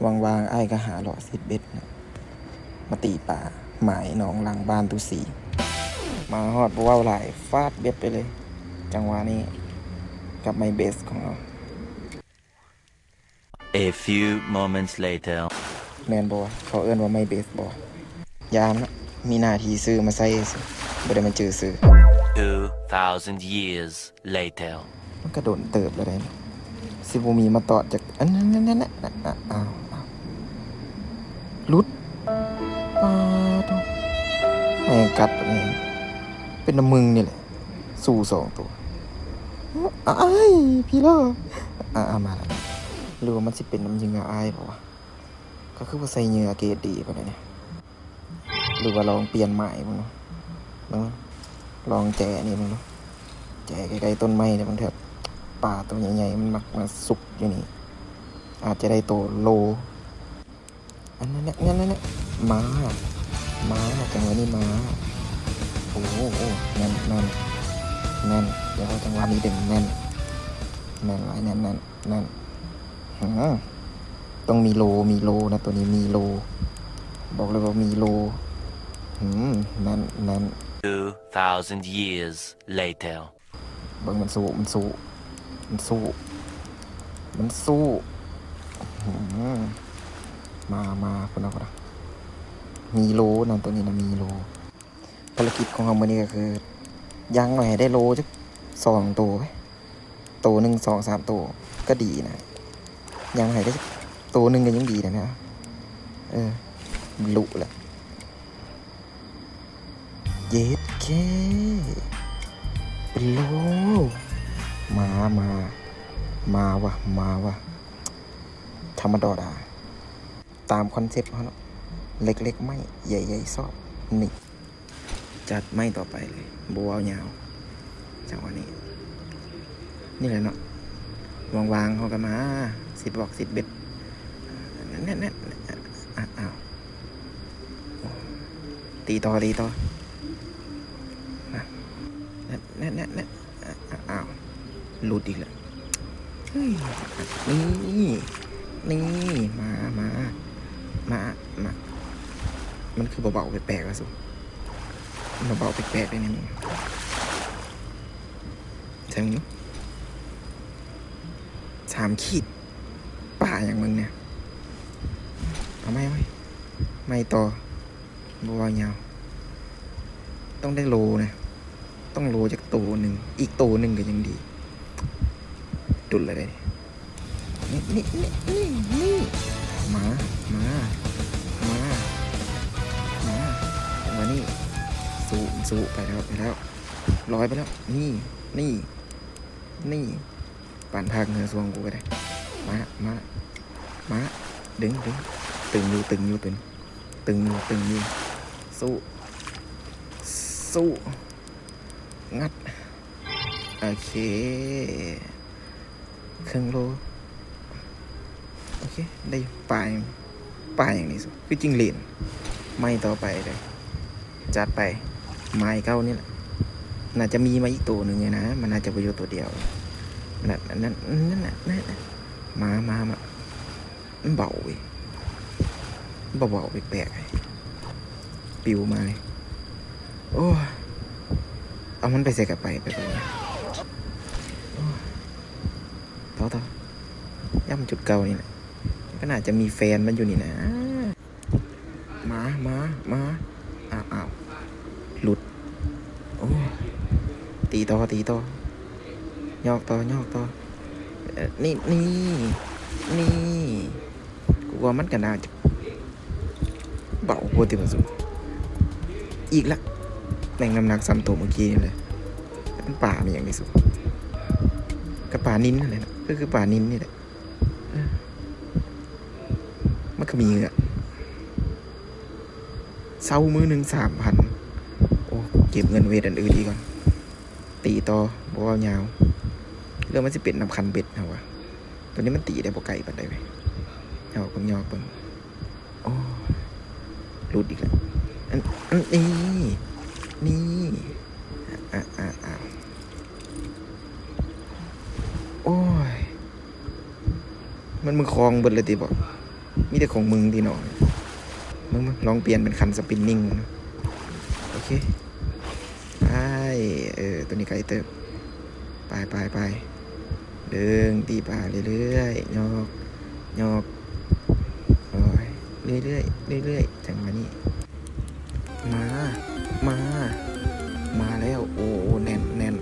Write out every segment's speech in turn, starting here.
ວ່າງໆ ອ້າຍກໍຫາເລາະຊິດເບັດເນາະ ມາຕີປາໝາຍໜອງຫຼັງບ້ານຕູສີ. ມາຮອດບໍ່ເວົ້າຫຼາຍ ຟາດເບັດໄປເລີຍ. ຈັງຫວະນີ້ກັບໄມ້ເບສຂອງເຮົາ. A few moments later. ແມ່ນບໍ່ວະ? ເຂົາເອີ້ນວ່າໄມ້ເບສບໍ່? ຢ່າມະ ມີໜ້າທີ່ຊື້ມາໃຊ້ຊື່ ບໍ່ໄດ້ມາຈື່ຊື້. Two thousand years later. ມັນກະດົນເຕີບແລ້ວເດ້ ຊິບໍ່ມີມາຕອດຈັກອັນນັ້ນ. ອ້າວ ຫຼຸດ. ປາໂທ້ ແມ່ງກັດແມ່ງ ເປັນນຳມຶງນີ້ແຫຼະ ສູ້ສອງໂຕ. ອ້າຍ ພີ່ເລີ. ອາ ອາ ມາແລ້ວ ຫຼືວ່າມັນຊິເປັນນຳເຫຍື່ອອ້າຍບໍ່ວະ? ກໍຄືບໍ່ໃສ່ເຫຍື່ອເກຣດດີປານໃດນີ້. ຫຼືວ່າລອງປ່ຽນໝາຍເບິ່ງເນາະ ເບິ່ງ ລອງແຈນີ້ເບິ່ງເນາະ ແຈໃກ້ໆຕົ້ນໄມ້ນີ້ ບາງເທື່ອປາໂຕໃຫຍ່ໆ ມັນມັກມາຊຸກຢູ່ນີ້ ອາດຈະໄດ້ໂຕໂລ. ອັນນັ້ນແຫຼະ ນັ້ນແຫຼະ ມາ ມາ ຈັງຫວະນີ້ມາ. ໂອ້ ໂອ້ ແໜ້ນ ແໜ້ນ ແໜ້ນ ດຽວ ຈັງຫວະນີ້ເດ້ ແໜ້ນ ແໜ້ນຫຼາຍ ແໜ້ນ ແໜ້ນ ແໜ້ນ. ຫື ຕ້ອງມີໂລ ມີໂລນະ ໂຕນີ້ມີໂລ ບອກເລີຍວ່າມີໂລ. ຫື ແໜ້ນ ແໜ້ນ. Two thousand years later. ເບິ່ງມັນສູ້ ມັນສູ້ ມັນສູ້ ມັນສູ້. ຫື ມາ ມາ ພຸ້ນນະ ພຸ້ນນະ ມີໂລນະ ໂຕນີ້ນະ ມີໂລ. ພາລະກິດຂອງເຮົາມື້ນີ້ກໍຄື ຍັງໄວ້ໃຫ້ໄດ້ໂລຈັກສອງໂຕໄວ້ ໂຕໜຶ່ງ ສອງ ສາມໂຕກໍດີນະ ຍັງໃຫ້ໄດ້ໂຕໜຶ່ງກໍຍັງດີນະ. ເອີ ລຸແລ້ວ ເຢັດເຄ ເປັນໂລ. ມາ ມາ ມາວະ ມາວະ ທຳມະດາ ຕາມຄອນເຊັບເຮົາເນາະ ເລັກໆໄມ້ ໃຫຍ່ໆຊອກ ນີ້. ຈັດໄມ້ຕໍ່ໄປເລີຍ ບໍ່ເວົ້າຍາວ ຈັງຫວະນີ້ ນີ້ແຫຼະເນາະ ວ່າງໆເຮົາກໍມາຊິດວອກຊິດເບັດ. ແນ່ໆ ອ້າວ ຕີຕໍ່ ຕີຕໍ່ ແນ່ໆ ອ້າວ ຫຼຸດອີກແລ້ວ. ເຮີ້ຍ ນີ້ ນີ້ ມາ ມາ ມາ ມາ. ມັນຄືເບົາໆແປກໆວະຊຸ ມັນເບົາໆແປກໆເດ້ນີ້ ໃສ່ເບິ່ງດູ ສາມຂີດ ປາຫຍັງເບິ່ງແນ່. ເອົາໃໝ່ ເອົາໃໝ່ ໃໝ່ຕໍ່. ບໍ່ເວົ້າຍາວ ຕ້ອງໄດ້ໂລນະ ຕ້ອງໂລຈັກໂຕໜຶ່ງ ອີກໂຕໜຶ່ງກໍຍັງດີ. ດຸນລະເດ້ ນີ້ ນີ້ ນີ້ ນີ້ ມາ ມາ ມາ ມາ ຈັງຫວະນີ້ ສູ້ ສູ້ ໄປແລ້ວ ໄປແລ້ວ ລອຍໄປແລ້ວ ນີ້ ນີ້ ນີ້. ປານພາກເຫື່ອຊ່ວງກູກໍໄດ້ ມາ ມາ ມາ ດຶງ ດຶງ ຕຶງຢູ່ ຕຶງຢູ່ ຕຶງ ຕຶງຢູ່ ຕຶງຢູ່ ສູ້ ສູ້ ງັດ ໂອເຄ ເຄິ່ງໂລ ໂອເຄ ໄດ້ຢູ່ ປາຫຍັງ ປາຫຍັງນີ້ ຄືຈິງເຫຼນ ໄມ້ຕໍ່ໄປເລີຍ ຈັດໄປ ໄມ້ເກົ່ານີ້ແຫຼະ ໜ້າຈະມີມາອີກໂຕໜຶ່ງຢູ່ນະ ມັນໜ້າຈະບໍ່ຢູ່ໂຕດຽວ ນັ້ນ ນັ້ນ ນັ້ນ ນັ້ນ ນັ້ນ ມາ ມາ ມາ ມັນເບົາເວີຍ ເບົາໆແປກໆ ປິວມາເລີຍ ໂອ້ຍ ເອົາມັນໄປໃສກໍໄປ ໄປ ໄປ ໂອ້ຍ ຕໍ່ ຕໍ່ ຢ້ຳຈຸດເກົ່ານີ້ແຫຼະ ມັນກໍໜ້າຈະມີແຟນມັນຢູ່ນີ້ນະ ມາ ມາ ມາ ອ້າວ ອ້າວ ຫຼຸດ ໂອ້ຍ ຕີຕໍ່ ຕີຕໍ່ ຍອກຕໍ່ ຍອກຕໍ່ ເອີ ນີ້ ນີ້ ນີ້ ກູວ່າມັນກໍໜ້າຈະເບົາໂພດຕິວ່າຊຸ ອີກລະ ແມ່ງນ້ຳໜັກສ່ຳໂຕມື້ກີ້ນີ້ເລີຍ ມັນປາອີ່ຫຍັງນີ້ຊຸ ກໍປານິນນັ້ນແຫຼະ ກໍຄືປານິນນີ້ແຫຼະ. ເອີ ມັນຄືມີເຫື່ອ ເຊົາມື້ໜຶ່ງສາມພັນ ໂອ້ ເກັບເງິນໄວ້ເຮັດອັນອື່ນອີກກ່ອນ ຕີຕໍ່ ບໍ່ເວົ້າຍາວ ຫຼືມັນຊິເປັນນຳຄັນເບັດເຮົາວະ ໂຕນີ້ມັນຕີໄດ້ບໍ່ໄກປານໃດເວີຍ ຍອກເບິ່ງ ຍອກເບິ່ງ ໂອ້ ຫຼຸດອີກແລ້ວ ອັນ ອັນ ນີ້ ນີ້ ອາ ອາ ອາ ໂອ້ຍ ມັນມືຄອງເບິດເລີຍຕິບໍ? ມີແຕ່ຂອງມຶງຕິນ້ອງ. ມຶງ ມາລອງປ່ຽນເປັນຄັນສະປິນນິງເນາະ. ໂອເຄ ໄປ. ເອີ ໂຕນີ້ໄກເຕີບ. ໄປ ໄປ ໄປ. ເດີນຕີປາເລື້ອຍໆ ຍອກ ຍອກ. ໂອ້ຍ ເລື້ອຍໆ ເລື້ອຍໆ ຈັງຫວະນີ້. ມາ ມາ ມາແລ້ວ. ໂອ້ ແໜ້ນ ແໜ້ນ.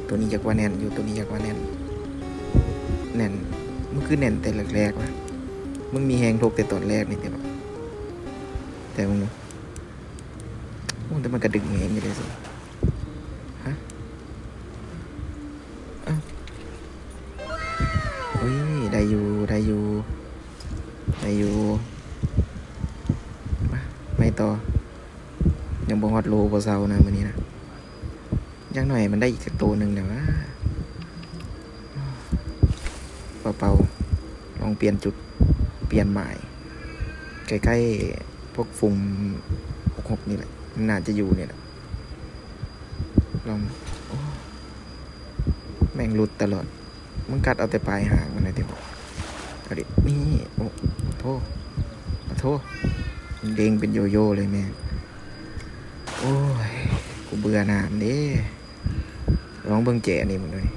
ໂຕນີ້ຢາກວ່າແໜ້ນຢູ່ ໂຕນີ້ຢາກວ່າແໜ້ນ ແໜ້ນ. ມັນຄືແໜ້ນແຕ່ແລກໆວະ? ມັນມີແຮງທົກແຕ່ຕອນແລກນີ້ຕິວະ? ແຕ່ມຶງ ໂອ້ ແຕ່ມັນກະດຶງແຮງຢູ່ເດ້. ຮະ? ອ້າວ ເຮີ້ຍ ໄດ້ຢູ່ ໄດ້ຢູ່ ໄດ້ຢູ່. ມາ ໄປຕໍ່. ຍັງບໍ່ຮອດໂລບໍ່ເຊົານະມື້ນີ້ນະ. ຢ່າງໜ້ອຍມັນໄດ້ອີກຈັກໂຕໜຶ່ງແຫຼະວະ. ເປົ່າໆ ລອງປ່ຽນຈຸດ ປ່ຽນໝາຍ ໃກ້ໆ ພວກຝູງຫົກຫົກນີ້ແຫຼະ ມັນໜ້າຈະຢູ່ນີ້ແຫຼະ. ລອງ ໂອ້ ແມ່ງຫຼຸດຕະຫຼອດ. ມຶງກັດເອົາແຕ່ປາຍຫາງມັນນະຕິ. ເອົາດິ ນີ້. ໂອ້ ໂທ້ ໂທ້ ເດ້ງເປັນໂຢໂຢເລີຍແມ່. ໂອ້ຍ ກູເບື່ອນ້ຳເດ້. ລອງເບິ່ງແຈນີ້ເບິ່ງດູນີ້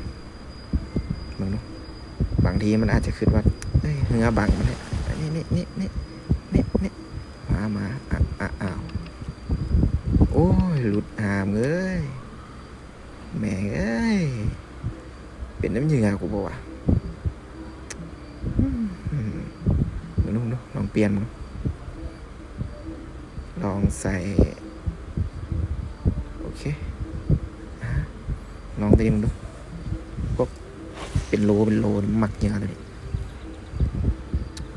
ເບິ່ງດູ. ບາງທີມັນອາດຈະຄິດວ່າ ເອີຍ ເຮືອບັງມັນແຫຼະ. ນີ້ ນີ້ ນີ້ ນີ້ ນີ້ ນີ້ ມາ ມາ. ອະ ອະ ອ້າວ ໂອ້ຍ ຫຼຸດຫາມເອີຍ. ແມ່ເອີຍ ເປັນນຳເຫຍື່ອກູບໍ່ວະ? ອືມ ເບິ່ງດູ ເບິ່ງດູ ລອງປ່ຽນເບິ່ງດູ ລອງໃສ່. ໂອເຄ ອາ ລອງຕົວນີ້ເບິ່ງດູ. ພວກເປັນໂລ ເປັນໂລ ມັກເຫຍື່ອຕົວນີ້.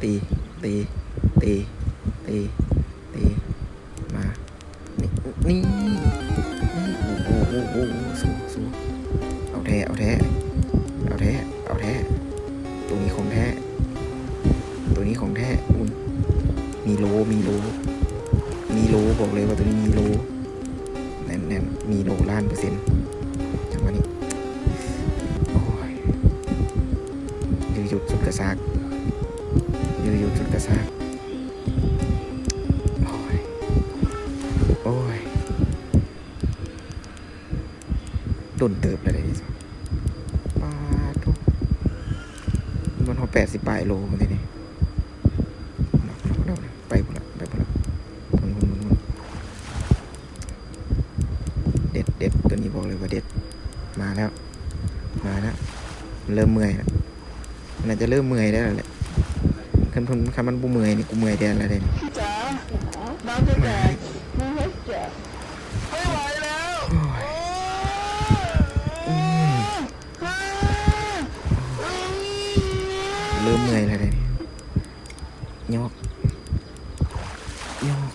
ຕີ ຕີ ຕີ ຕີ ຕີ ມາ. ນີ້ ນີ້ ນີ້ ໂອ້ ໂອ້ ໂອ້ ໂອ້ ໂອ້ ສູ້ ສູ້ ເອົາແທ້ ເອົາແທ້ ເອົາແທ້ ເອົາແທ້. ໂຕນີ້ຂອງແທ້ ໂຕນີ້ຂອງແທ້. ອຸ້ນ ມີໂລ ມີໂລ ມີໂລ ບອກເລີຍວ່າໂຕນີ້ມີໂລ. ແໜ້ນໆ ມີໂລລ້ານເປີເຊັນ. ຈັງຫວະນີ້ ໂອ້ຍ ຢືດໆ ສຸດກະຊາກ ຢືດໆ ສຸດກະຊາກ. ໂອ້ຍ ໂອ້ຍ ດົນເຕີບແລ້ວເດ້. ປາດໂທ້ ມັນຮອດແປດສິບປາຍໂລພຸ້ນເດ້ນີ້. ໄປພຸ້ນລະ ໄປພຸ້ນລະ ພຸ້ນ ພຸ້ນ ພຸ້ນ ພຸ້ນ. ເດັດ ເດັດ ໂຕນີ້ບອກເລີຍວ່າເດັດ. ມາແລ້ວ ມາແລ້ວ ເລີ່ມເມື່ອຍແລ້ວ. ມັນໜ້າຈະເລີ່ມເມື່ອຍໄດ້ແລ້ວແຫຼະ. ຄັນ ຄັນມັນບໍ່ເມື່ອຍນີ້ ກູເມື່ອຍແທນແລ້ວເດ້. ພີ່ຈ໋າ ນ້ອງຈະແຕກ ມີເຮັດຈ໋າ ບໍ່ໄຫວແລ້ວ. ໂອ້ຍ ອືມ ເລີ່ມເມື່ອຍແລ້ວເດ້. ຍອກ ຍອກ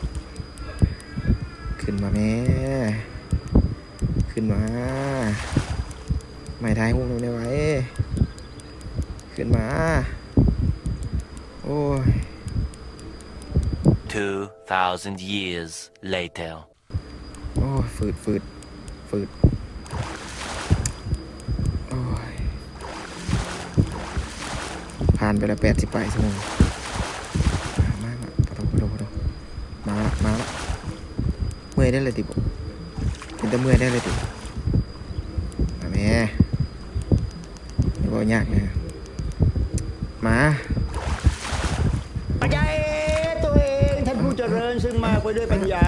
ຂຶ້ນມາແມ້ ຂຶ້ນມາ ໄມ້ຖ່າຍຮູບນຳແດ່ໄວ ຂຶ້ນມາ. ໂອ້ຍ Two thousand years later. ໂອ້ຍ ຝືດ ຝືດ ຝືດ. ໂອ້ຍ ຜ່ານໄປແລ້ວແປດສິບປາຍຊົ່ວໂມງ. ມາ ມາ ມາ ປະໂທ ປະໂທ ປະໂທ ມາລະ ມາລະ. ເມື່ອຍໄດ້ແລ້ວຕິບໍ່? ເປັນຕາເມື່ອຍໄດ້ແລ້ວຕິ? ມາແມ້. ບໍ່ຍາກນະ ມາ. ໃຈຕົວເອງ ທ່ານຜູ້ຈະເລີນ ຊຶ່ງມາໄປດ້ວຍປັນຍາ.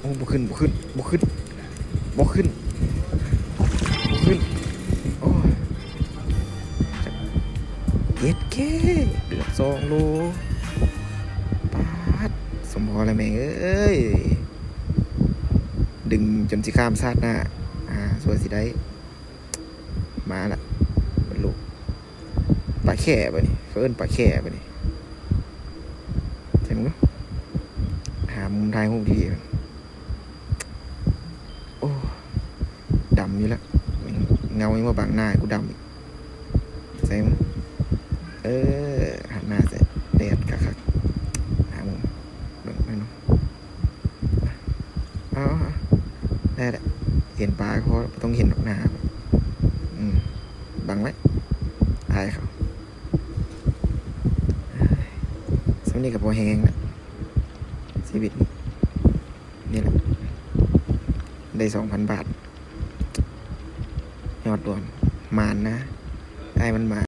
ໂອ້ ບໍ່ຂຶ້ນ ບໍ່ຂຶ້ນ ບໍ່ຂຶ້ນ ບໍ່ຂຶ້ນ ບໍ່ຂຶ້ນ. ໂອ້ຍ ເຈັດເຄ ເກືອບສອງໂລ. ປາດ ສົມພໍແລ້ວແມ່ເອີຍ ດຶງຈົນຊິຂ້າມຊາດໜ້າ ອ່າ ຊົ່ວຊິໄດ້. ມາລະ ບັນລຸ ປາແຂ້ບໍ່ນີ້ ເຂົາເອີ້ນປາແຂ້ບໍ່ນີ້? ໃສ່ເບິ່ງດູ ຫາມຸມຖ່າຍຮູບດີໆ. ໂອ້ ດຳຢູ່ລະ ເງົາຍັງມາບັງໜ້າໃຫ້ກູດຳອີກ. ໃສ່ເບິ່ງ ເອີ ຫັນໜ້າໃສ່ແດດຄັກໆ ຫາມຸມ ເບິ່ງ ເບິ່ງດູ. ເອົາ ໄດ້ລະ ເຫັນປາກໍພໍ ບໍ່ຕ້ອງເຫັນດອກໜ້າ. ອືມ ບັງໄວ້ ອາຍເຂົາ. ເອີຍ ສະ ອັນນີ້ກໍບໍ່ແຮງນະ ຊີວິດນີ້ ນີ້ແຫຼະ ໄດ້ສອງພັນບາດ ຍອດລວມ ໝານນະ ອ້າຍມັນໝານ